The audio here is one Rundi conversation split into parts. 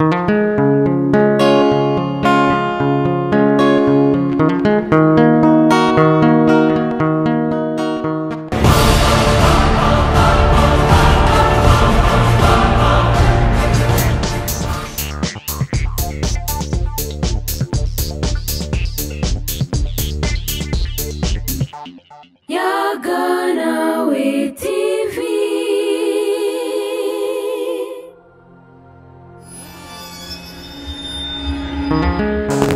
Yaganawe TV.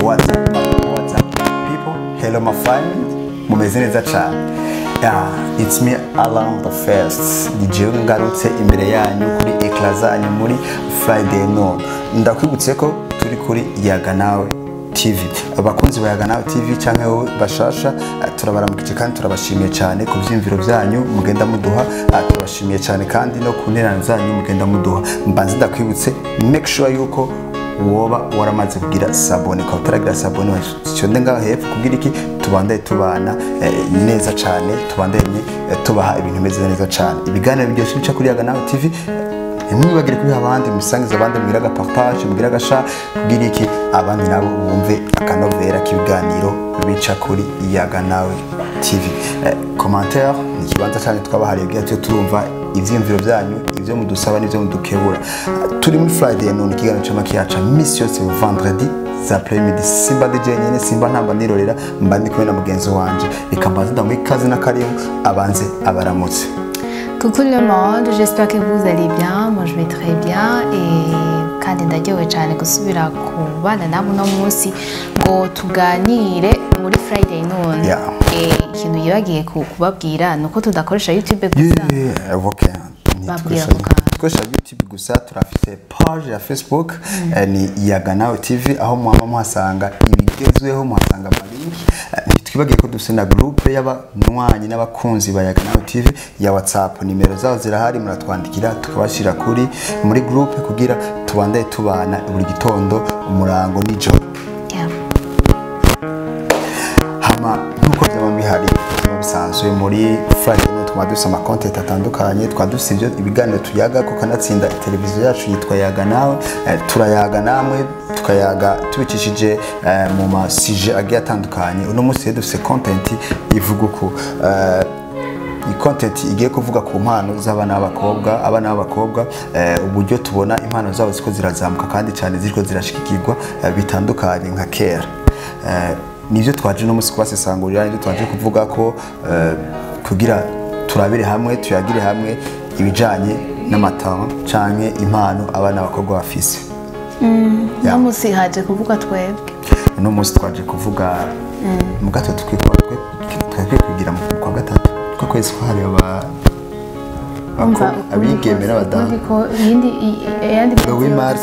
What's up, what's up, people? Hello, my friend. Mumeze neza cyane. Yeah, it's me, Alan the First. Ni jewe ngarutse imbere yanyu kuri écran zanyu muri Friday noon. Ndakwibutse ko turi kuri Yaganawe TV. Abakunzi ba Yaganawe TV canke wowe bashasha, turabaramukije kandi turabashimiye cyane ku vyiyumviro byanyu mugenda muduha, turabashimiye cyane kandi no ku ntererano zanyu mugenda muduha. Mbanze ndakwibutse, make sure yuko woba waramaze kugira s'abonner. Ukaba utaragira s'abonner, uconde ngaho hepfo kugira iki tubandanye tubana neza cyane, tubandanye tubaha ibintu bimeze neza cyane, ibiganiro biryoshye bica kuri Yaganawe TV. Ntimwibagire kubiha abandi, musangize abandi, mugire aga partage, mugire aga share kugira iki abandi nabo bumve akanovera k'ibiganiro bica kuri Yaganawe TV. Commentaire ni ikibanza cyane twabahariye kugira tujye turumva ivyiyumviro byanyu, ibyo mudusaba n'ibyo mudukebura. Turi muri Friday none, ikiganiro c'amakiyaca misi yose vendredi za après-midi. Simba ndi jenyine, simba ntamba nirorera, mba ndi kumwe na mugenzi wanje. Reka mbanze ndamuha ikaze n'akarimu, abanze abaramutse. Coucou le monde, j'espère que vous allez bien. Moi je vais très bien et kandi ndaryohewe cyane gusubira kubana namwe uno munsi ngo tuganire muri Friday noon. Ikintu yibagiye kubabwira ni uko tudakoresha YouTube gusa. Yeah, okay. Babwira ako kantu. Dukoresha YouTube gusa, turafise page ya Facebook, ni Yaganawe TV, aho mwama muhasanga ibigezweho, muhasanga amalinki. Ntitwibagiye ko dufise na groupe y'abanywanyi n'abakunzi ba Yaganawe TV ya WhatsApp. Nimero zabo zirahari, muratwandikira tukabashira kuri muri groupe kugira tubandanye tubana buri gitondo, umurango nijoro. Hama nkuko byaba bihari, byaba bisanzwe muri Friday night, twaba dufise ama content atandukanye, twaba dufise ibyo ibiganiro tuyaga ko kanatsinda televiziyo yacu yitwa Yaga Nawe. Turayaga namwe, tukayaga tubicishije mu ma sujet agiye atandukanye. Uno munsi rero dufise content ivuga uku, ni content igiye kuvuga ku mpano z'abana b'abakobwa, abana b'abakobwa, uburyo tubona impano zabo ziko zirazamuka kandi cyane ziriko zirashikirwa bitandukanye nka kera. Nivyo twaje no munsi kubasesangurira, nivyo twaje kuvuga ko kugira turabire hamwe, tuyagire hamwe ibijanye n'amatara canke impano abana b'abakobwa bafise. Uno munsi haje kuvuga twebwe. Uno munsi twaje kuvuga mu gato, twikwiye kugira mu kwa gatatu ko kwezi kwahariwe Umva, abigeme n'abadamu. Ubundi ko iyandi Le 8 mars.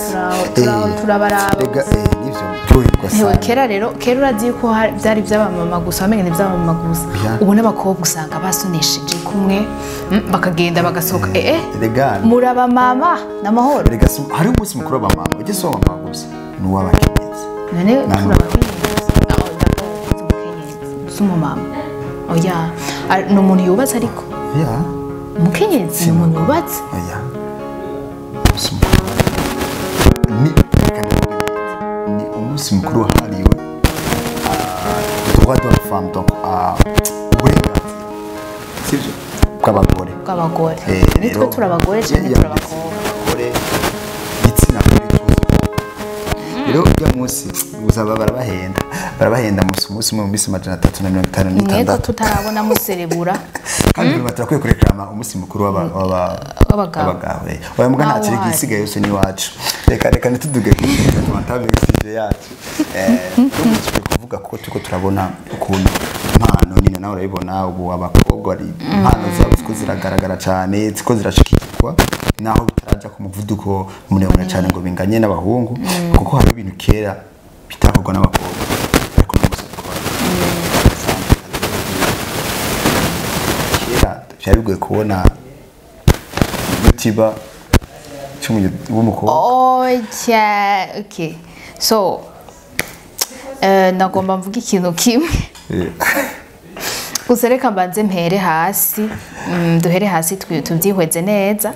Turabaraba. Rega nivyo ryoherwa Hewe, sana. Kera rero, kera urazi yuko byari iby'abamama gusa, wamenga ni iby'abamama gusa. Ubu n'abakobwa usanga basonesheje kumwe, bakagenda bagasohoka. Rega Muraba mama n'amahoro. Rega hari umunsi mukuru w'abamama, ujye si uw'abamama gusa, ni uw'abakenyezi. None Namwe. turabakenyezi. Aho ndavuga umukenyezi si umumama, oya. Ni umuntu yubatse ariko. Umukenyezi ni umuntu yubatse. Oya, umunsi mukuru ni, reka ndavuge neza, ni umunsi mukuru wahariwe droit de la femme, donc uburenganzira, sivyo, bw'abagore. Bw'abagore. Nitwe turi abagore cyane, turi abakobwa. Abagore, igitsina gore tuzi ko rero ujya munsi uzaba barabahenda umunsi umwe mu minsi amajana atatu na mirongo itanu Mwebwe n'itandatu. tutarabona muserebura. Kandi mm. turakwiye kureklama umunsi mukuru W'abagabo. w'abagabo. Oya, muga nta Nawe kiri uhari. Igisigaye yose ni iwacu. Reka ntituduge tubantambe sujet yacu. Tugiye kuvuga ko turiko turabona ukuntu impano nyine, nawe urabibona, ubu abakobwa bari impano zabo ziko ziragaragara cyane, ziko zirashikirwa naho bitaraja ku muvuduko muremure cyane ngo binganye n'abahungu, kuko hari ibintu kera bitakorwa n'abakobwa ariko uno munsi bikora. Kera byari bigoye kubona youtuber w'umukobwa. Oya, okay, so nagomba mvuga ikintu kimwe gusa. Reka mbanze mpere hasi, duhere hasi tubyihweze neza.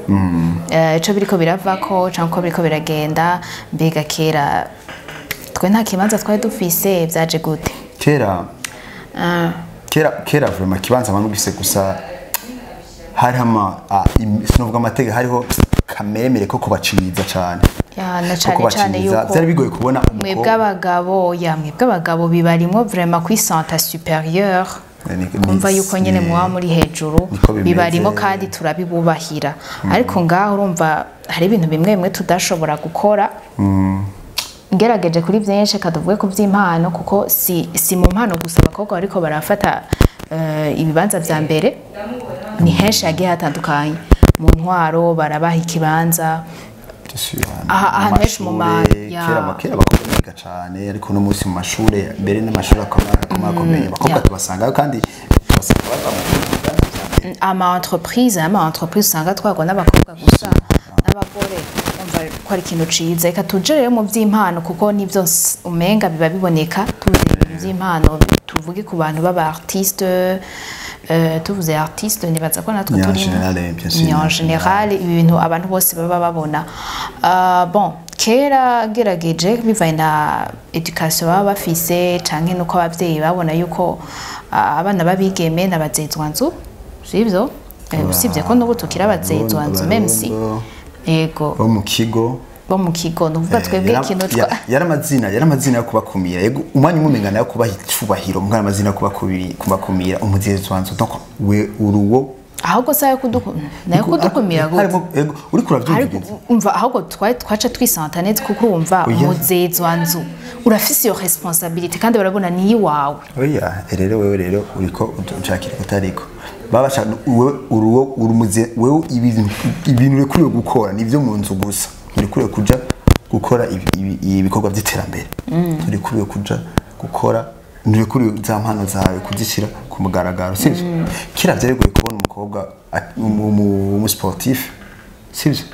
Ico biriko biravako canke uko biriko biragenda. Mbega kera twe nta kibanza twari dufise, vyaje gute? Kera, kera vraiment kibanza abantu gifise, gusa hariho ama sinovuga amategeko, hariho kameremere ko kubaciriza cane. Ya, na Ko cane cane kubaciriza yuko vyari bigoye kubona mwebwe umukobwa. abagabo, ya, mwebwe abagabo bibarimwo vraiment kwisenta supérieur, kumva yuko nyene muba muri hejuru. Niko bimeze. Bibarimo kandi turabibubahira, ariko ngaho urumva hari ibintu bimwe bimwe tudashobora gukora. Ngerageje kuri byinshi, kaduvuge ku by'impano, kuko si mu mpano gusa abakobwa bariko barafata ibibanza vya mbere, ni henshi hagiye hatandukanye. Mu ntwaro barabaha ikibanza. Ahantu henshi mu mashure, ya. Kera abakobwa biga cane, ariko no munsi mu mashure mbere n'amashuri akomeye abakobwa tubasangayo, kandi tubasanga bava mu bibanza vya mbere. Ama entreprise usanga twagwa n'abakobwa gusa n'abagore, umva ko ari ikintu ciza. Reka tuje rero mu by'impano, kuko nivyo umenga biba biboneka. Tuvuze ibintu by'impano, tuvuge ku bantu b'aba artiste. Tuvuze artiste, nibaza ko natwe Ni en turimo. général, bien sûr, Ni en ni en général ibintu abantu bose baba babona. Bon, kera gerageje bivanye na éducation baba bafise canke nuko abavyeyi babona yuko abana babigeme n'abazezwanzu, sivyo? Usibye ko n'ubu tukiri abazezwanzu, même si Abarundo yego bo mu kigo. Bo mu kigo, ni ukuvuga twebwe ikintu twa Yari amazina yo kubakumira. Yego, umwanya umwe umenga nayo kubaha icubahiro, mbwa amazina yo kubakumira, umuzezwanzu, donc we uruwo. Ahubwo se ayo nayo kudukumira gute? Harimo, yego, uriko Ariko uravyumviriza. umva, ahubwo twari twaca twisanta neza, kuko urumva Oya. umuzezwanzu urafise iyo responsabilité kandi barabona ni iwawe. Oya, rero wewe rero uriko ushakira utariko baba bashaka wewe uruwo urumuze, wewe ibintu urekuriwe gukora nivyo mu nzu gusa, urekuriwe kuja gukora ibikorwa by'iterambere, urekuriwe kuja gukora, nturekuriwe za mpano zawe kuzishyira ku mugaragaro, sivyo? Kera byari bigoye kubona umukobwa umu sportif, sivyo?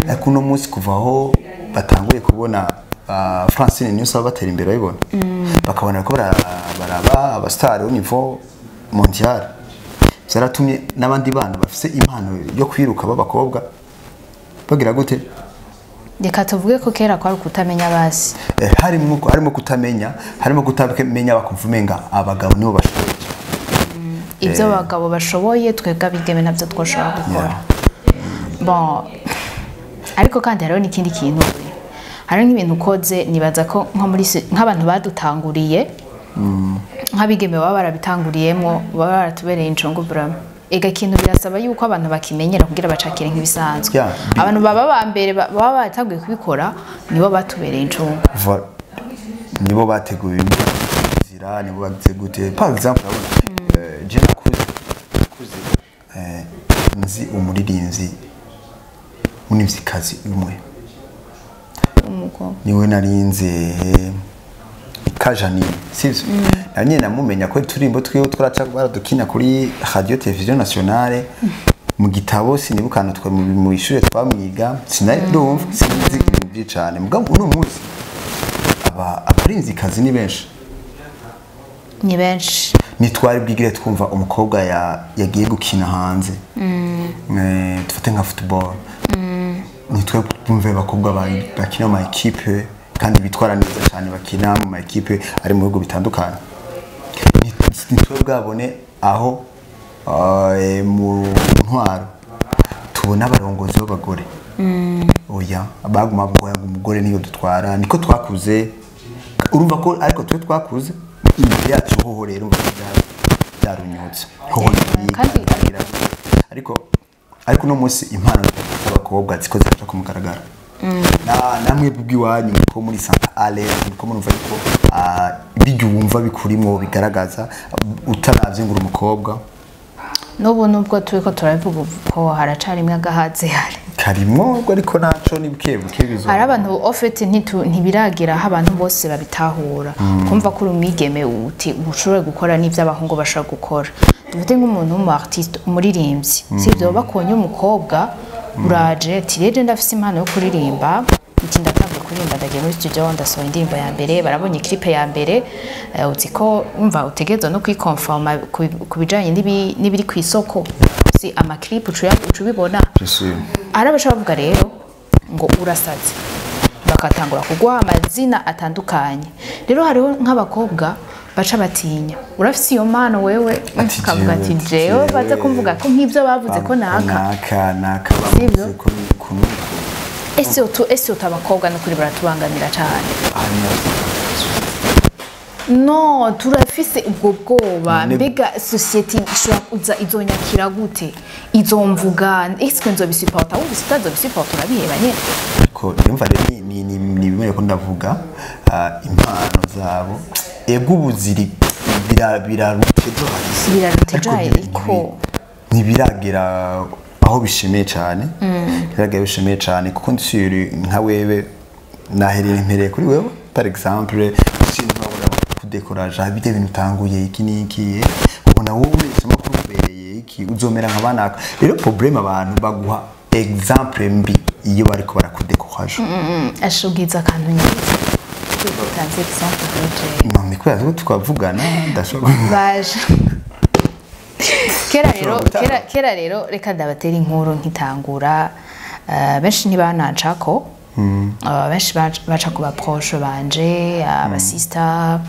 Ariko uno munsi, kuva aho batanguye kubona Francine Niyonsaba batera imbere, babibona, bakabona ko baraba abasitari au niveau mondial, byaratumye n'abandi bana bafise impano yo kwiruka b'abakobwa bagira gute? Reka tuvuge ko kera kwari ukutamenya basi. Harimo kutamenya, bakumva umenga abagabo nibo bashoboye. Ibyo abagabo bashoboye, twebwe abigeme nabyo twashobora gukora. Bon, ariko kandi hariho n'ikindi kintu, hariho nk'ibintu ukoze, nibaza ko nko muri nk'abantu badutanguriye, nk'abigeme baba barabitanguriyemo, baba baratubereye incungu vraiment. Ega ikintu birasaba yuko abantu bakimenyera kugira bacakire nk'ibisanzwe. Abantu baba ba mbere baba baratanguye kubikora nibo batubereye incungu. Nibo bateguye inzira, nibo bagize gute. Par exemple, urabona, je nakuze nzi umuririmbyi, umuririmvyikazi umwe. Umukobwa. Niwe narinze Kajanine, sivyo? Na nyine namumenya ko turimbo twiwe twaraca baradukina kuri radio télévision nationale mu gitabo, sinibukana twe mu ishure twamwiga, sinari ndumva, sinzi ibintu byinshi cane. Mugabo uno munsi aba abarinzikazi ni benshi. Ni benshi. Ntitwari bwigire twumva umukobwa yagiye gukina hanze. Dufate nka football, nitwe bumve abakobwa bakina mu ma équipe kandi bitwara neza cyane, bakina mu ma équipe ari mu bihugu bitandukanye. Nitwe bwabone aho mu ntwaro tubona abarongozi b'abagore. Oya, baguma bavuga ngo umugore niyo dutwara, niko twakuze. Urumva ko ariko twe twakuze imbere yacu hoho rero urumva ko byarunyutse hoho. Ariko uno munsi impano z'abakobwa ziko ziraja ku mugaragaro. Na namwe bw'iwanyu ko muri Santa Ale ko murumva yuko bijya wumva bikurimwo bigaragaza utaravye ngo uri umukobwa. N'ubu nubwo turiko turabivuga ko haracarimwe agahaze hari. Karimwo, ariko naco ni buke buke bizo. Hari abantu au fait ntibiragira aho abantu bose babitahura, kumva ko uri umwigeme uti ushobora gukora n'ibyo abahungu bashobora gukora. Dufite nk'umuntu w'umu artiste, umuririmbyi, sibyo? Bakubonye umukobwa uraje ati: "Rero ndafise impano yo kuririmba iki, ndatanguye kuririmba, ndagiye muri studio, ndasohora indirimbo ya mbere, barabonye clip ya mbere." Uzi ko umva utegerezwa no kwikonforma ku bijanye n'ibiri ku isoko. munsi ama clip uca ubibona. Je suis. Hari abaca bavuga rero ngo urasaze, bakatangura kuguha amazina atandukanye. Rero hariho nk'abakobwa baca batinya, urafise iyo mpano wewe, Ati ukavuga ati jewe, jewe baza kumvuga ko nk'ibyo bavuze ko naka naka naka bavuze Sivyo? ko kunuko. Ese utu abakobwa n'ukuri baratubangamira cyane. Hanyuma No turafise ubwo bwoba. None- Mbega société ishobora kuza izonyakira gute, izomvuga, est-ce nzobisupporta? Wumvise utazobisupporta urabiheba nyene. Ko yumva rero ni bimwe ko ndavuga impano zabo, ego ubu ziri biraruta ejo hahise. Biraruta ejo Ariko hahise, ko. Ntibiragera aho bishimiye cyane, ntibiragera bishimiye cyane, kuko nsiri nka wewe nahereye mpereye kuri wewe par exemple, sinabura kudekoraja bijya bintu utanguye iki n'iki, ubona wowe isomo kubereye iki uzomera nka banaka. Rero problème, abantu baguha exemple mbi iyo bariko barakudekoraja. Ashugiza akantu nyine utanze exemple kuri jewe. Non, mais kubera ko twavugana ndashobora Baje kera rero. Ushobora gutanga. Kera rero, reka ndabatera inkuru nkitangura, benshi ntibanancako. Benshi baca ku ba proches banje, abasista,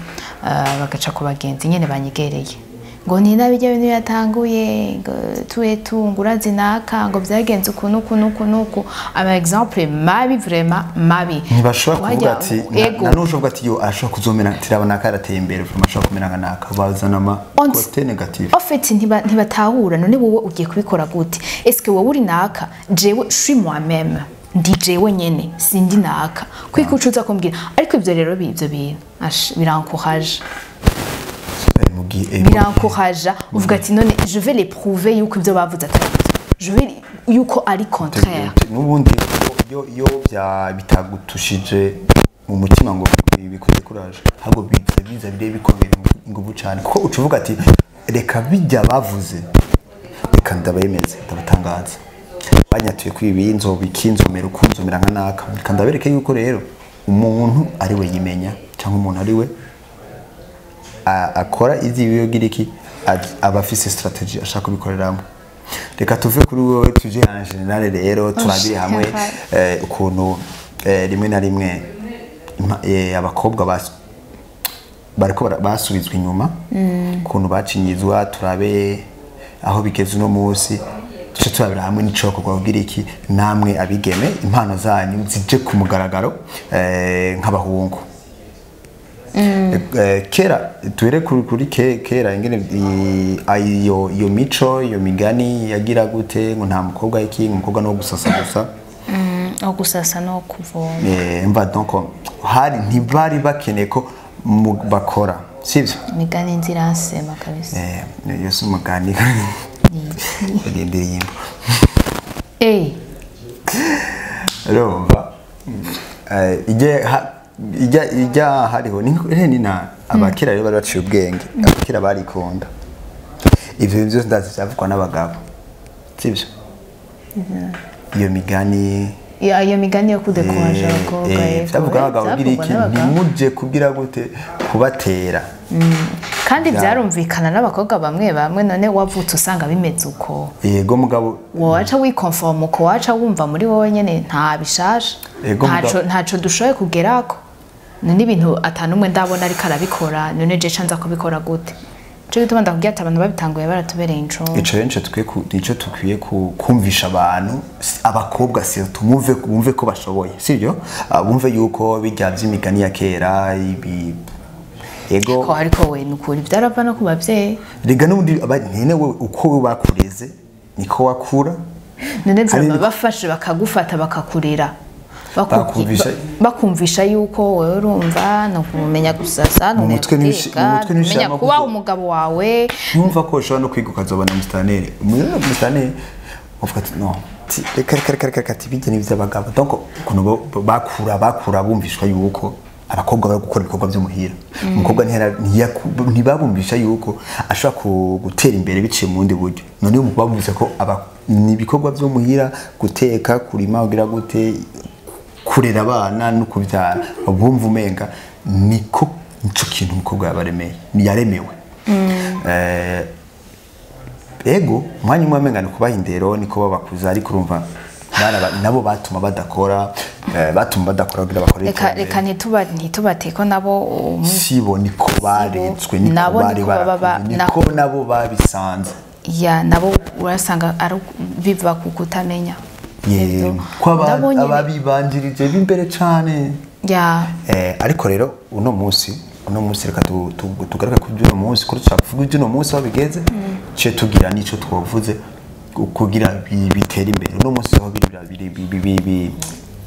bagaca ku bagenzi nyene banyegereye ngo ni nabijya bintu yatanguye, ngo tuwe tu, ngo urazi naka, ngo byagenze uku nuku nuku nuku, ama exemple mabi, vraiment mabi. Ntibashobora kuvuga Wajya- ati ego. Na n'ushobora kuvuga ati yo ashobora kuzomera tirabona ko arateye imbere, vraiment ashobora kumera nka naka, bazana ama côté négatif. En fait, ntibatahura. None wowe ugiye kubikora gute? Est-ce que wowe uri naka? Jewe je suis moi-même, ndi jewe nyene, sindi naka. Kwiko ucuza kumbwira? Ariko ivyo rero ibyo bintu birankouraje. Mu gihe Birankouraje, uvuga ati none je vais les prouver yuko ibyo bavuze atari byo, je vais yuko ari contraire. N'ubundi iyo bya bitagutushije mu mutima ngo bikuze kuraje, ahubwo biza bire bikomera ingufu cyane, kuko uca uvuga ati reka bijya bavuze, reka ndabayemeze, ndabatangaza, banyatuye kuri ibi, nzobiki, nzomera uku, nzomera nka naka, reka ndabereke yuko rero umuntu ari we yimenya, cyangwa umuntu ari we akora izi biyogira iki, aba afise strategy ashaka kubikoreramo. Reka tuve kuri wowe tuje en général rero, turabire hamwe ukuntu rimwe na rimwe abakobwa bariko basubizwa inyuma, ukuntu bacinyizwa, turabe aho bigeze uno munsi, tuce turabira hamwe n'icokorwa kugira iki namwe abigeme impano zanyu zije ku mugaragaro nk'abahungu. Kera tuhere kuri kera ingene iyo mico, iyo migani yagira gute, ngo nta mukobwa iki, ngo umukobwa no gusasa gusa. No gusasa no kuvoma. Mva donc hari ntibari bakeneye ko bakora, sivyo? Imigani nziransema kabisa. Iyo si umugani, ni indirimbo. Urumva ijya hariho ni na abakera rero bari baciye ubwenge, abakera barikunda. Ivyo bintu byose ndazi byavugwa n'abagabo, sivyo? Iyo migani. Iyo migani yo kudekoraje abakobwa. Yego, byavugwa n'abagabo kugira byavugwa iki? n'abagabo. Ntimuje kugira gute, kubatera. Kandi byarumvikana n'abakobwa bamwe bamwe. None wavutse usanga bimeze uko, Yego mugabo. waca wikonforma uko, waca wumva muri wowe nyene nta bishasha. Yego, Ntaco ntaco dushoboye kugerako. None ibintu atanumwe ndabona ariko arabikora, none je ca nza kubikora gute? Nico gituma ndakubwira ati abantu babitanguye baratubereye incungu. Ico rero nico tukwiye kumvisha abantu, abakobwa surtout, bumve ko bashoboye, sivyo? Bumve yuko bijya by'imigani ya kera ibi, ego. Ko ariko we nukuri byarava no ku bavyeyi. Rega n'ubundi nyene wewe uko we bakureze niko wakura. None Hari vyama bafashe bakagufata bakakurera, Bakumvisha- bakumvisha yuko wewe urumva no kumenya gusasa no Mu mutwe kumenya mu guteka, mutwe kumenya ntibishiramo kubaha umugabo wawe. Numva ko ushobora no kwiga ukazobana musitanteri, musitanteri uvuga ati no ti, reka reka reka reka reka, ati bijya ni iby'abagabo. Donc ukuntu bakura bumvishwa yuko abakobwa bari gukora ibikorwa byo muhira, umukobwa ntibabumvisha yuko ashobora gutera imbere biciye mu bundi buryo. None ubu babumvise ko ni ibikorwa byo muhira, guteka, kurima, kugira gute, kurera abana no kubyara, bumva umenga niko nico kintu umukobwa yabaremeye, yaremewe. Ego umwanya umwe wamenga ni kubaha indero, niko babakuza, ariko urumva nabo batuma badakora, batuma badakora kugira bakore. Reka ntitubateko nabo. Sibo, niko baretswe, niko Nabo bari niko baba barakuze, niko nabo babisanze. Ya, nabo urasanga ari biva ku kutamenya. Ye, Sivyo? ko Nabo nyene- ababibanjirije b'imbere cane. Ya. Ariko rero uno munsi reka tugaruke ku by'uno munsi, kuri twavuga iby'uno munsi aho bigeze, ce tugira n'ico twavuze kugira bitere imbere. Uno munsi aho biri biri biri biri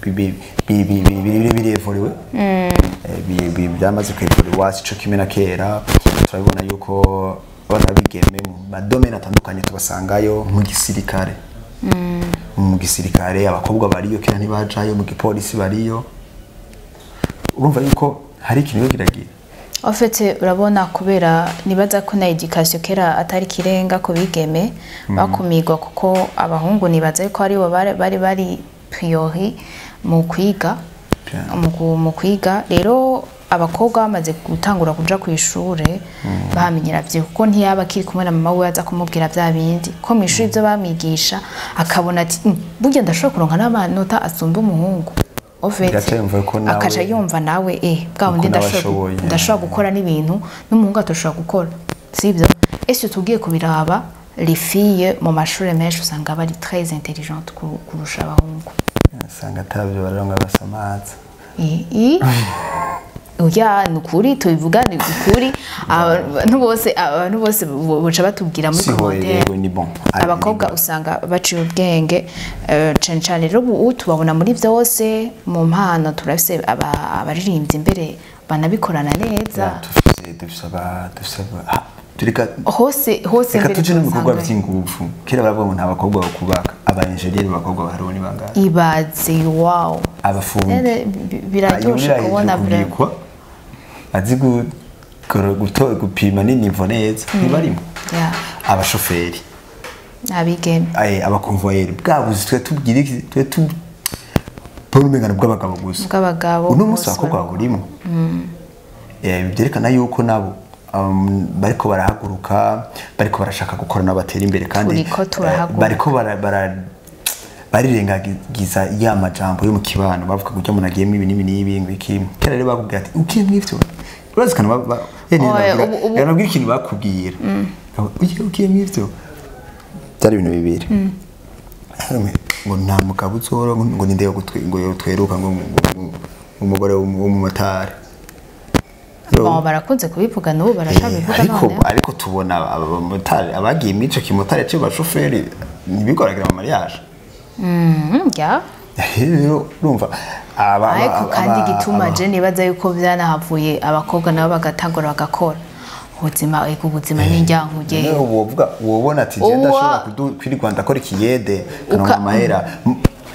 biri biri biri birevuriwe, byamaze kwevuriwa, sico kimwe na kera. Turabibona yuko abana bigeme mu ma domaines atandukanye tubasangayo. Mu gisirikare abakobwa bariyo, kera ntibajayo. Mu gipolisi bariyo. Urumva yuko hari ikintu kiragira. En fait, urabona, kubera nibaza ko na éducation kera atari kirenga ku bigeme, bakumirwa kuko abahungu nibaza ko aribo bari priori mu kwiga. Bien. Mu kwiga rero, abakobwa bamaze gutangura kuja ku ishure bahamenyera vyo, kuko ntiyaba akiri kumwe na mama we aza kumubwira vya bindi ko mu ishuri ivyo bamwigisha, akabona ati: Burya ndashobora kuronka n'amanota asumba umuhungu." En fait, Gaca yumva ko nawe- akaca yumva nawe bwa bundi Uko nawe ndashobora ashoboye. ndashobora gukora n'ibintu n'umuhungu atoshobora gukora, sibyo? Ese tugiye kubiraba, les filles mu mashuri menshi usanga bari très intelligentes kurusha abahungu. Usanga atabyo bararonga, basamaza. Oya, ni ukuri, tubivuga ni ukuri. Abantu bose boca batubwira muri Siho. commentaire. Yego, ni bon. Abakobwa usanga baciye ubwenge, cane cane. Rero ubu tubabona muri byose, mu mpano turafise abaririmbyi imbere banabikorana neza. Dufise tureka. Hose hose Reka mbere tuje no mu bikorwa tuhasanga. vy'ingufu. Kera baravuga ngo nta bakobwa bakubaka, aba ingénieur b'abakobwa bahariho ni bangahe? Ibaze, wow. Abafundi. Biraryoshe kubona vraiment. Kubikwa azi gupima n'inivo neza ntibarimo. Abashoferi. Abigeme. Aba convoyeur, bwa buzi twe tubwira iki, twe tu paul umengano bw'abagabo gusa. Bw'abagabo Uno munsi bose. abakobwa burimo. Byerekana yuko nabo bariko barahaguruka, bariko barashaka gukora nabo batera imbere kandi Turiko turahaguruka. Bariko barirengagiza ya majambo yo mu kibano bavuga ngo ujya umuntu agiyemo ibi n'ibi n'ibi, ngo iki. Kera rero bakubwira ati ugiye mw'ivyo, urazi kana Oya, nabwira ikintu bakubwira, ugiye mw'ivyo, byari ibintu bibiri. Hamwe ngo nta mugabo uzoro, ngo ninde yo ngo yotweruka, ngo umugore w'umumotari. Bon, barakunze kubivuga, n'ubu baracabivuga. Ariko Noneho ariko tubona abamotari abagiye muri ico kimotari cyo bashoferi ntibikoragira mu mariage. Ya. Rero urumva Ariko kandi igituma je nibaza yuko vyanahavuye abakobwa nabo bagatangura bagakora ubuzima, ego, ubuzima n'indyankuge. Noneho wovuga, wobona ati je ndashobora kwirirwa ndakora ikiyede karonka amahera.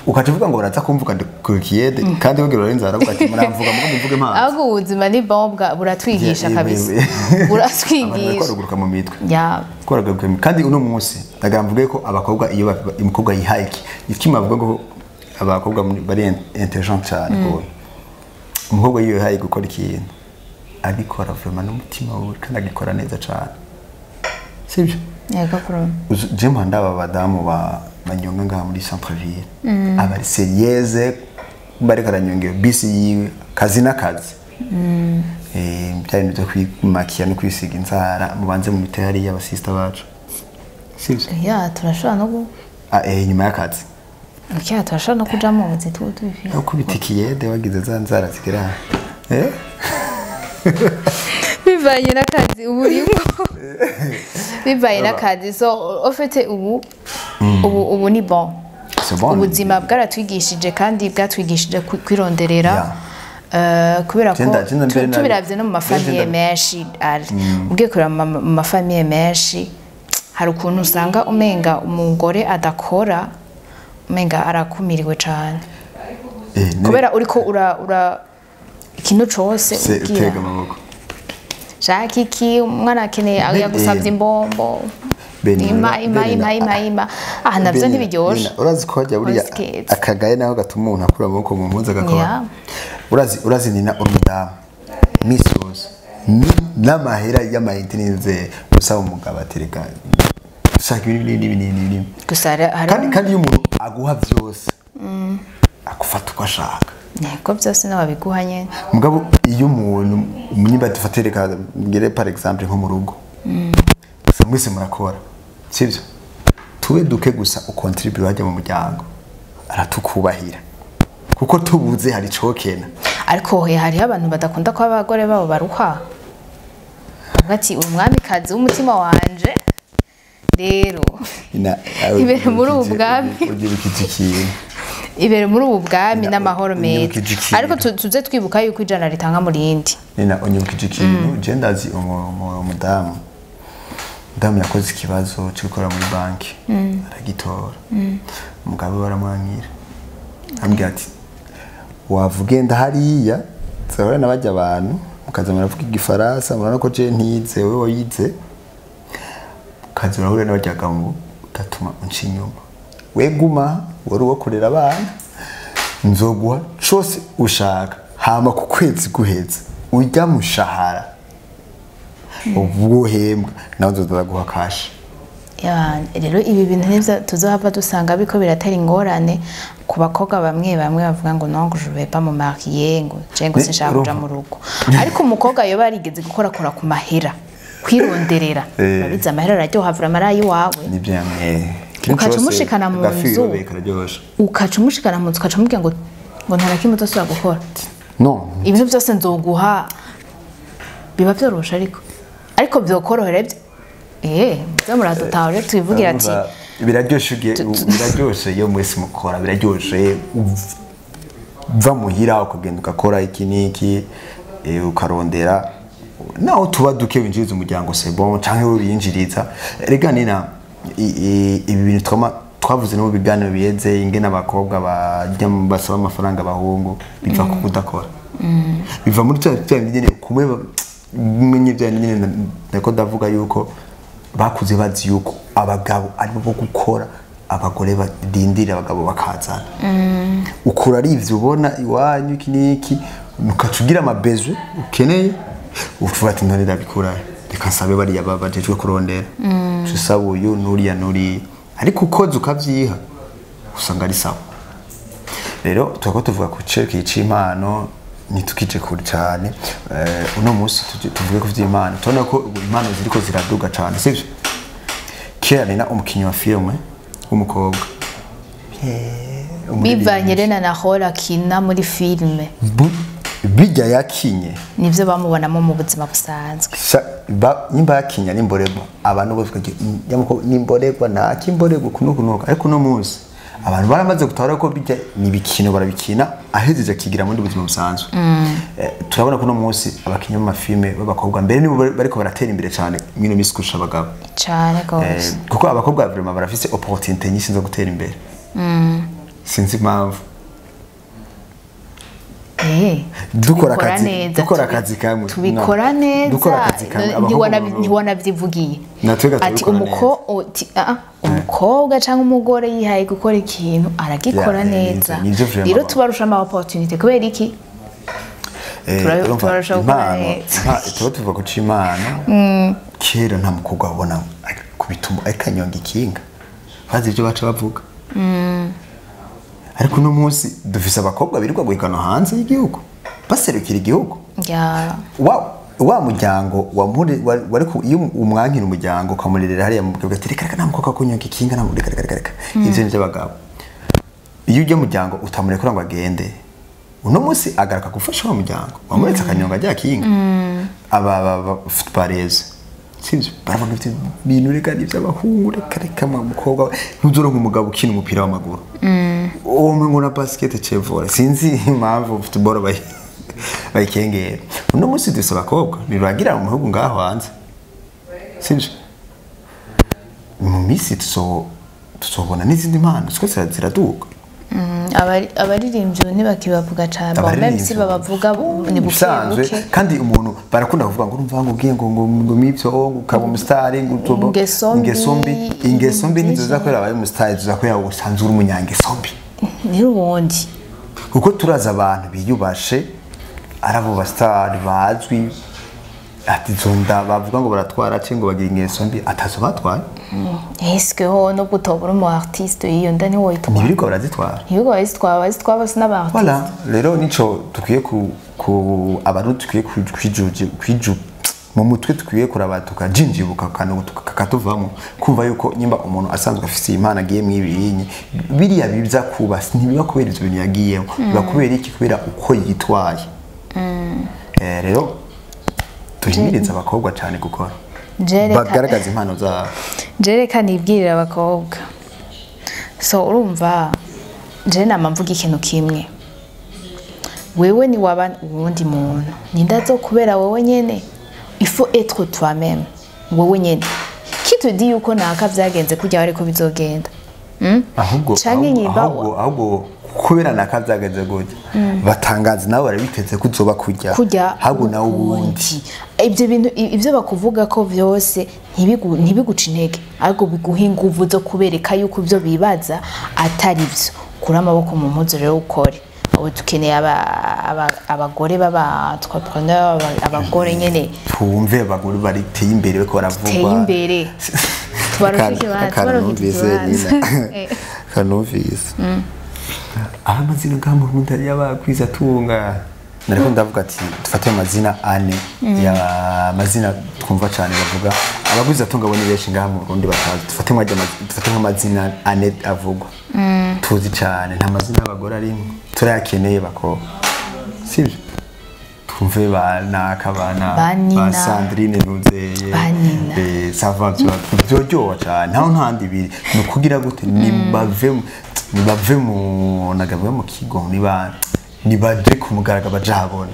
Ukaca uvuga ngo baraza kumvuga ndi ku kiyede, kandi bagira urarenza, baravuga ati muramvuga mugo muvuge mpamvu. Ahubwo ubuzima ni bon, buratwigisha kabisa. Abantu bariko Buratwigisha. baraguruka mu mitwe. Ya. Koragaruka, kandi uno munsi ndagira mvuge ko abakobwa iyo umukobwa yihaye iki ikima bavuga ngo abakobwa bari intelligent cyane kubona umukobwa iyo yihaye gukora ikintu agikora vraiment n'umutima wiwe kandi agikora neza cyane, sibyo? Yego, vraiment. Je mpanda aba badamu ba banyonga ngaha muri centre ville, abari sérieuse, bariko aranyonga iyo bisi yiwe, kazi n'akazi. Bya bintu byo kwimakiya no kwisiga inzara, mubanze mu mite hariya abasista bacu, sibyo? Ya, turashobora no Ah, nyuma y'akazi. Ya, turashobora no kuja mu buzi tubifise. Aho kubita ikiyede wagize za nzara zigera Bivanye n'akazi ubu urimo, bivanye n'akazi. So au fait, ubu ni bon. C'est bon. Ubuzima bwaratwigishije kandi bwatwigishije kwironderera. Kubera ko Genda mbere tubiravye no mu ma familles menshi, ugiye kureba mu ma familles menshi, hari ukuntu usanga umenga umugore adakora umenga arakumiriwe cane, kubera uriko ura ikintu cose ubwira utega amaboko. Shaka iki, umwana akeneye, yagusabye imbombo, Bene, ima ima Bene, ima ima ima, ah, navyo Bene, ntibiryoshe. Nina, urazi ko hajya buriya Biscuits. akagaye naho gatuma umuntu akura amaboko mu mpuzu agakora. Yeah. Urazi Nina, uri umudamu misi yose n'amahera y'amayinite n'inze usaba umugabo ati reka Dushaka ibi n'ibi n'ibi n'ibi. Gusa kandi iyo umuntu aguha byose akufata uko ashaka. Yego, byose n'ababiguha nyene. Mugabo iyo umuntu nimba dufatire, reka ngere par exemple nko mu rugo, gusa mwese murakora, sibyo? Tube duke gusa ukontribute hajya mu muryango, aratukubahira kuko tubuze hari cokena. Ariko he hariho abantu badakunda ko abagore babo baruha. Bavuga ati umwamikazi w'umutima wanje rero ibere muri ubu bwami. Ugira ikintu ibere muri ubu bwami n'amahoro meza. Unyibukije ikintu. Ariko tuze twibuka yuko ijana ritanga mu rindi. Nina, unyibukije ikintu. Je ndazi umudamu yakoze ikibazo cyo gukora muri banki, aragitora. Umugabo we aramwankira, ambwira ati wava ugenda hariya zahora n'abajya abantu mukaza muravuga igifaransa, murabona ko je ntize, wewe wayize, ukaza urahura n'abajyaga ngo udatuma unca inyuma, we guma wari uwo kurera abana, nzoguha cose ushaka, hama ku kwezi guheza urya mushahara ubwo uhembwa nawe nzoza guha kashi. Ya, rero ibi bintu nivyo tuzohava dusanga biko biratera ingorane ku bakobwa bamwe bamwe bavuga ngo non, je vais pas me marier, ngo je ngo sinshaka kuja mu rugo. Ariko umukobwa yoba yarigeze gukorakora ku mahera, kwironderera, urabizi amahera araryoha vraiment ari ayiwawe. Nibyo yamwe. Ukaca umushikana mu nzu. Ukaca umushikana mu nzu, ukaca umubwira ngo nta na kimwe uzosubira gukora. No. Ibintu byose nzoguha, biba byoroshe ariko byokorohera ibyo. Muze muradutaha rero tubivugira ati biraryoshe biraryoshe iyo mwese mukora, biraryoshe uva muhira ukagenda ugakora iki n'iki, ukarondera naho tuba duke winjiriza umuryango, c'est bon, canke wowe winjiriza. Rega Nina, ibi bintu twavuze no mu biganiro biheze, ingene abakobwa bajya basaba amafaranga abahungu, biva ku kudakora, biva muri cya nyene kumwe menye bya nyene nako ndavuga yuko bakuze bazi yuko abagabo aribo bo gukora, abagore badindira abagabo bakazana. Ukura ari ivyo ubona iwanyu iki n'iki, ukaca ugira amabezwe ukeneye, uvuga ati none ndabikura, reka nsabe bariya bajejwe kurondera, usaba uyu n'uriya n'uriya, ariko ukoze ukavyiha usanga ari sawa. Rero turako tuvuga ku cerekeye c'impano, ntitukije kure cyane. Uno munsi tuvuge ku vy'impano. Tubona ko ubu impano ziriko ziraduga cyane, sivyo? Kera Nina, umukinyi wa filme w'umukobwa, bivanye rena na rôle akina muri filme, bijya yakinye nivyo bamubonamo mu buzima busanzwe. Nimba yakinye ari imborerwa, abantu bose bakagira nimborerwa nta kimborerwa kunukunuka. Ariko uno munsi abantu baramaze gutahura ko bijya ni ibikino barabikina, ahejeje akigira muri buzima busanzwe. Turabona ko uno munsi abakinyi b'amafilme b'abakobwa mbere nibo bariko baratera imbere cyane mwino minsi kurusha abagabo. Cane gose. Kuko abakobwa vraiment barafise opportunité nyinshi zo gutera imbere. Sinzi impamvu. Dukora akazi kamwe. Tubikora neza. Dukora akazi kamwe. Abakobwa ntiwanavyivugiye. Natwe Ati tubikora neza. Umukobwa canke umugore yihaye gukora ikintu aragikora neza. Nivyo vraiment. Rero tubarusha ama opportunité kubera iki? Tubarusha gukora neza. Tuba tuvuga ko c'Imana. Kera nta mukobwa wabona kubituma akanyonga ikinga. Bazi ibyo baca bavuga. Ariko uno munsi dufise abakobwa birirwa guhigana hanze y'igihugu, baserukira igihugu. Wa muryango wari iyo umwankira umuryango ukamurerera hariya mu bwego ati reka reka nta mukobwa kunyonga ikinga, nta reka reka reka. Ivyo ni vy'abagabo. Iyo ujya muryango utamurekura ngo agende, uno munsi agaruka gufasha wa muryango wamuretse akanyonga ajya kinga. Aba footballers sivyo baravuga ati bintu reka ni vy'abahungu, reka reka mukobwa ntuzoronka umugabo ukina umupira w'amaguru. Uwo ngo na basket chevole, sinzi impamvu football bayikengera. Uno munsi dufise abakobwa birangira mu bihugu ngaho hanze, sivyo? Mu minsi tuzobona n'izindi mpano twese ziraduka. Abaririmbyi ntibakibavuga cane, même si babavuga ni buke buke. Kandi umuntu barakunda kuvuga ngo urumva ngo ugiye ngo ngo mivyo ngo ukaba umustar ngo utobo ingeso mbi ntizoza kubera abaye umustar, ziza kubera usanzwe uri umunyangeso mbi. Ni ubundi kuko turaza abantu biyubashe arabo bastar bazwi ati zonda bavuga ngo baratwara cye ngo bagira ingeso mbi atazo batwaye. Eske ho no gutobura umu artiste iyo nda ntiwoyitwara? Ntibirirwa barazitwara. Ntibirirwa bazitwara, bazitwara bose n'aba artiste. Voilà, rero nico dukwiye ku abarundi dukwiye kwiju mu mutwe, dukwiye kuraba tukajinjibuka akantu kakatuvamo, kumva yuko nyimba umuntu asanzwe afise impano agiye mw'ibiyinyi biriya biza kuba, ntibiba kubera ivyo bintu yagiyemo, biba kubera iki? Kubera uko yitwaye. Rero duhimirize abakobwa cyane gukora, bagaragaza impano zabo. Je reka nibwirira abakobwa. So urumva, je nama mvuga ikintu kimwe: wewe ni waba uwundi muntu, nindazo kubera wewe nyene. Il faut être toi-même, wewe nyene. Qui te dit yuko naka vyagenze kurya ariko bizogenda? Ahubwo Canke nyimba ahubwo kubera nakabyageze gutya, batangaza nabo barabiteze ko uzoba kurya kurya. Ahubwo nawe ubundi Ibyo bintu, ibyo bakuvuga ko byose ntibiguca intege, ahubwo biguha inguvu zo kubereka yuko ibyo bibaza atari byo. Kura amaboko mu mpuzu rero ukore. Ubu dukeneye abagore b'aba entrepreneur, abagore nyene Twumve abagore bariteye imbere bariko baravugwa. Teye imbere. Tubarushe ikibanza, Akantu tubarushe numvise, ikibanza. Nina. Kanumvise aho amazina ngaha mu Burundi hariyo abagwizatunga. Nariko ndavuga ati dufate amazina ane ya amazina twumva cyane bavuga abagwizatunga, bo ni benshi ngaha mu Burundi batazi. Dufate dufate nk'amazina ane avugwa tuzi cyane, nta mazina y'abagore arimo. Turayakeneye bakobwa, sibyo? Twumve ba naka, ba na Ba Nina. ba Sandrine Nuzeye. Ba Nina. Ça va, byoryoha cyane. Ntaho ntandi biri ni ukugira gute, nibave mu nagavuye mu kigo, niba nibaje ku mugaragaro, baje ahabona.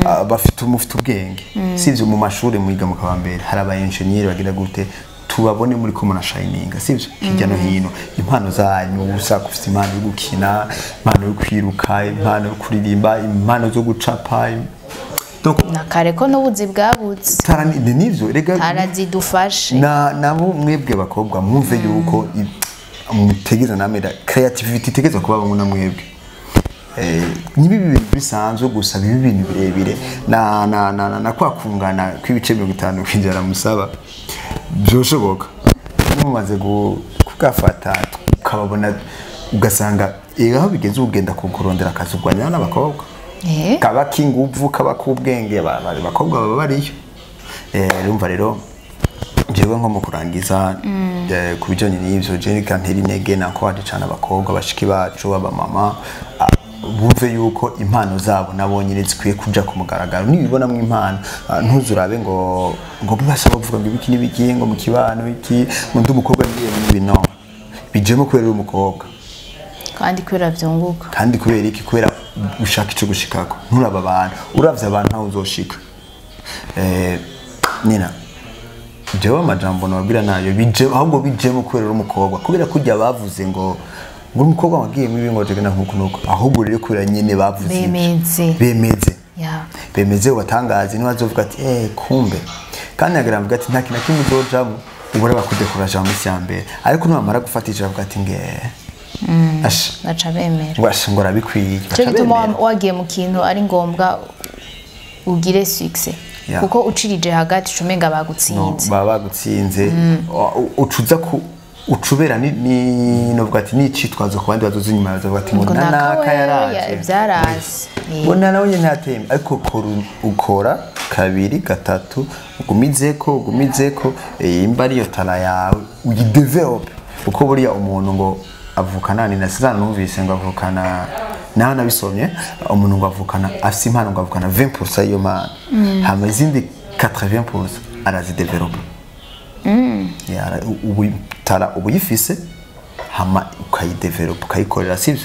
Ah, bafite mufite ubwenge, sivyo? Mu mashuri mwiga mu kabambere hari aba engineer bagira gute, tubabone muri ko murashininga, sivyo? Hirya no hino impano zanyu, usaka ufite impano yo gukina, impano yo kwiruka, impano yo kuririmba, impano zo gucapa. Donc Na kare ko n'ubuzi bwabutse. Tara ni nivyo rega. Tarazidufashe. Na nabo mwebwe bakobwa mwumve yuko mutegeza namwe creativity itegeza kuba bamwe na mwebwe. Nibi ibintu bisanzwe gusa bibi ibintu birebire na kwa kungana kw'ibice 50% musaba byoshoboka mumaze kugafata, tukababona, ugasanga aho bigeze ugenda kukurondera akazi urwanira n'abakobwa. Kaba k'inguvu, kaba k'ubwenge, abakobwa baba bariyo. Urumva rero jewe nko mu kurangiza, ku bijyanye n'ivyo, je reka ntera intege nankwaje cane abakobwa bashiki bacu, abamama, bumve yuko impano zabo nabo nyine zikwiye kuja ku mugaragaro. Nibibonamwo impano, ntuzurabe ngo bibasha bavuga ngo ibiki n'ibiki, ngo mu kibano iki, ngo ndi umukobwa ngiye muri ibi. No bijemo kubera uri umukobwa. Kandi kubera vyunguka. Kandi kubera iki? Kubera ushaka ico gushikako. Nturaba abantu, uravye abantu ntawe uzoshika. Nina jewe amajambo nababwira nayo bije, ahubwo bijemo kubera uri umukobwa, kubera kurya bavuze ngo umukobwa wagiye mibi, ngo jege na nkuku nuko, ahubwo rero kubera nyene bavuze ivyo. Bemeze. Bemeze. Ya. Bemeze, ubatangaze, nibazovuga ati kumbe. Kandi nagira mvuga ati nta kintu na kimwe uzojamwo ubura bakudekuraje mu minsi ya mbere, ariko nibamara gufatisha bavuga ati nge asha Baca bemera. Ngo asha, ngo arabikwiye. Cyo gituma wagiye mu kintu ari ngombwa ugire succès. Kuko ucirije hagati ucumenga bagutsinze. Baba bagutsinze. Ucuza ku ucubera ni novuga ati ni icitwazo ku bandi bazoza inyuma, bazovuga ati ngo Ngo nanaka naka wewe yaraje. Byarazi. Ngo nawe nyine ntateye, ariko ukora kabiri gatatu, ugumizeko imba ariyo tara yawe uyidevelope, uko buriya umuntu ngo avukana ni nasiza numvise ngo avukana, naho nabisomye, umuntu ngo avukana afise impano, ngo avukana 20% y'iyo mpano, hama izindi 80% arazidevelopa. Ubu tara uba uyifise, hama ukayidevelopa, ukayikorera, sibyo?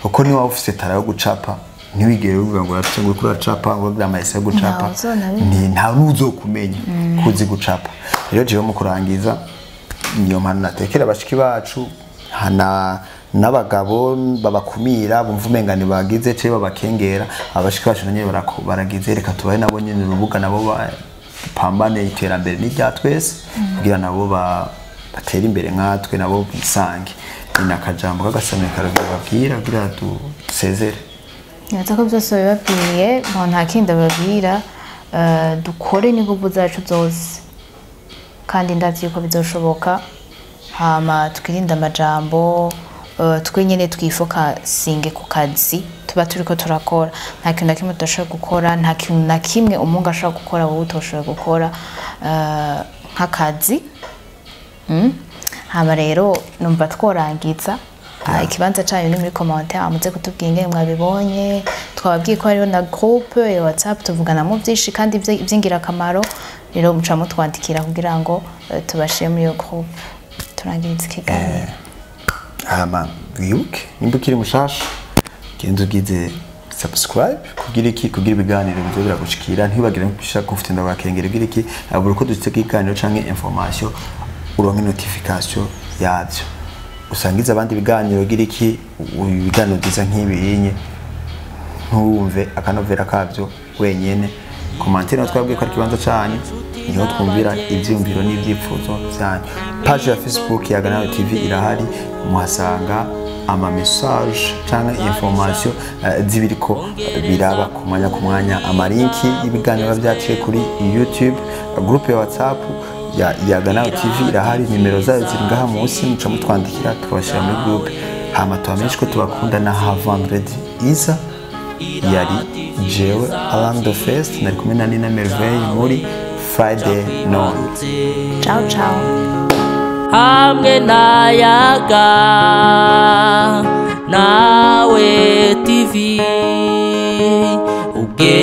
Kuko niba ufise tara yo gucapa, ntiwigere uvuga ngo uraca, ngo uriko uracapa, ngo uragira amahese yo gucapa. Ntawe uzonabimenya. Ni nta n'uzokumenya kuzi gucapa. Rero jewe mu kurangiza, niyo mpano natekera bashiki bacu hana n'abagabo babakumira, bumva umenga ntibagize ce babakengera. Abashiki bacu na nyene baragize, reka tubahe nabo nyene urubuga, nabo bapambane. Iterambere ni rya twese, kugira nabo batere imbere nkatwe, nabo bisange. Ni akajambo k'agasamye karabwira babwira kugira dusezere. Nibaza ko byose babibabwiye. Bon, nta kindi bababwira. Dukore n'inguvu zacu zose, kandi ndazi yuko bizoshoboka. Hama twirinde amajambo, twe nyene twifokasinge ku kazi tuba turiko turakora. Nta kintu na kimwe tudashoboye gukora, nta kintu na kimwe umungu ashobora gukora wowe utoshoboye gukora, nk'akazi. Hama rero numva tworangiza. Ikibanza cyanyu ni muri commentaire, muze kutubwira ingene mwabibonye. Twababwiye ko hariho na groupe ya WhatsApp tuvuganamo byinshi kandi by'ingirakamaro. Rero muca mutwandikira kugira ngo tubashire muri iyo groupe. Turangiriza ikiganiro. Hama wibuke, nimba ukiri mushasha, genda ugize subscribe kugira iki, kugira ibiganiro bize biragushikira. Ntibagire gushaka kufite ndabakengera kugira iki, buri uko dufite ikiganiro canke information uronke notification yavyo, usangize abandi ibiganiro, gira iki, ibiganiro byiza nk'ibiyinye, ntuwumve akanovera kabyo wenyene. Commentaire twabwiye ko ari ikibanza canyu, niho twumvira ivyiyumviro n'ivyifuzo vyanyu. Page ya Facebook ya Ganawe TV irahari, muhasanga ama message canke information z'ibiriko biraba ku mwanya ku mwanya, amalinki y'ibiganiro biba vyaciye kuri YouTube, groupe ya WhatsApp ya Ganawe TV irahari, nimero zayo ziri ngaha munsi, muca mutwandikira tukabashira muri groupe. Hama tubamenyeshe ko tubakunda na ha vendredi iza. Yari jewe Alan the Fest, nari kumwe na Nina Merveille muri Friday Noon. Ciao ciao. Hamwe nayaga nawe TV ubwe.